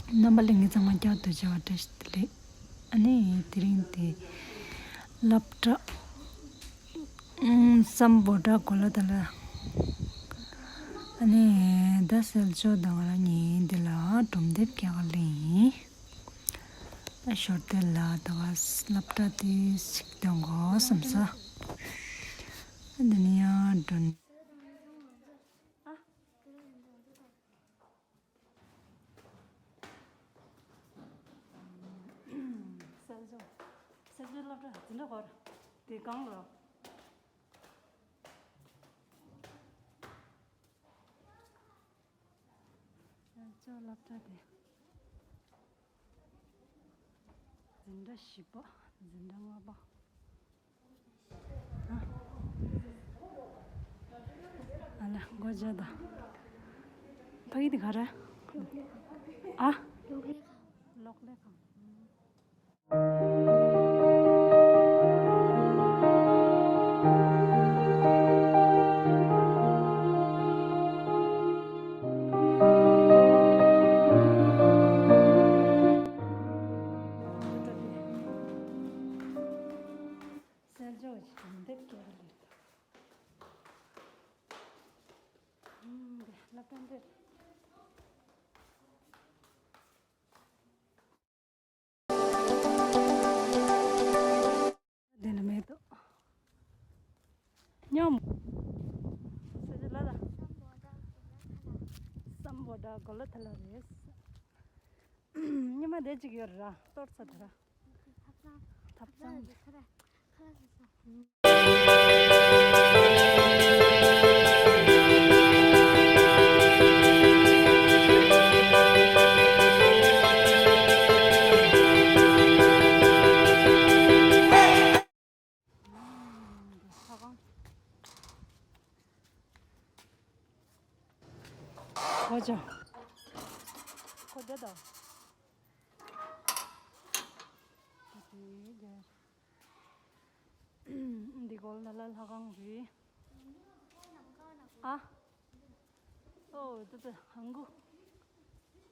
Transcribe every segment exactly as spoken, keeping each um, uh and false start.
རྣམ་པ་ལྷན་རྒྱས་ཚང་མ་བསྐྱར་དུ་མཇལ་བ་བཀྲ་ཤིས་བདེ་ལེགས། ཨ་ནི་དེ་རིང་དེ་སློབ་གྲྭ་ཨུམ་སམ་བྷོ་ཊ་གོ་ལ་ད་ལ། ཨ་ནི་ད་སེལ་ཇོ་དང་ང་རང་གཉིས་འདི་ལ་སྒྲུང་དེབ་རྒྱག་ག་སླེབས་ཡིན། ཨ་ཞོར་དེ་ལ་ད་ག་སློབ་གྲྭ་དེ་ཞིག་སྟོན་དགོས་བསམ་ས། ཨ་འདི་ནི་ཡང་སྒྲུང་། སེལ་ཇོ། སེལ་ཇོ་སློབ་གྲྭ་འཛིན་གྲྭ་སྐོར་དེ་གང་ལ། སེལ་ཇོ་སློབ་གྲྭ་དེ། འཛིན་གྲྭ་བཞི་པ། འཛིན་གྲྭ་ལྔ་པ། ཨ་ལ་སྒོ་འབྱེད་དང་། ཕ་གི་དེ་ག་རེ། ཨ། གློག་ཀླད་ཁང་། སེལ་ཇོ་ཞིག་འདེབས་སྐྱེལ་གི་ལས། ཨུམ། འདི་སློབ་གྲྭ་འདི། འདི་ལ་མེད་དོ། སྙམ། སེ་ཇི་ལ་ད། སམ་བྷོ་ཊ་གོ་ལ་ཐ་ལ་རེད། ཉི་མ་དེ་གཅིག་ཡོད་ར། གཏོར་ཚ་དེ་ར། ཐབ་ཚང་། ཐབ་ཚང་། ཁོ་ཅག་ཁོ་དེ་དང་། འདི་གོ་ལ་ལ་ལྷ་ཁང་རེད། ཨ། ཨོ་ཏི་ཏི་ཧང་གུ།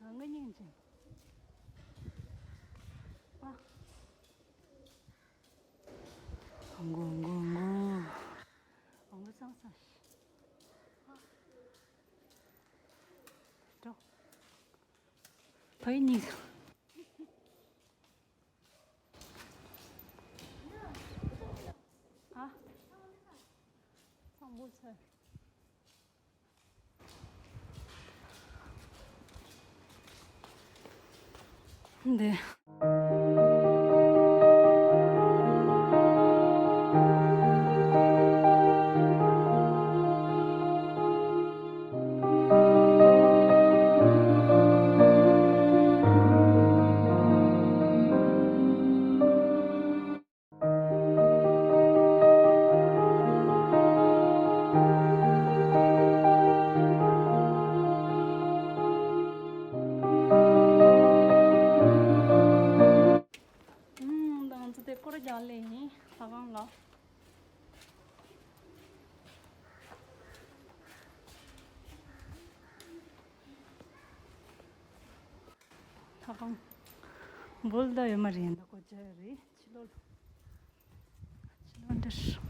ཧང་གུ་སྙིང་རྗེ། ཨ། ཧང་གུ་ཧང་གུ་ཧང་གུ། ཧང་གུ་ཚང་ས། འགྲོ། ཕ་གི་གཉིས། ཨ། སང་པོ་ཚོས། འདི། ཨུམ། ད་ང་ཚོ་དེ་སྐོར་རྒྱག་ལེ་ཡིན་ལྷ་ཁང་ལ། ལྷ་ཁང་། འབོལ་ད་ཡོད་མ་རེད། ཡིན་ད་གོ་ཆ་རེད། ཕྱི་ལོགས་ལ། ཕྱི་ལོགས་འདིར།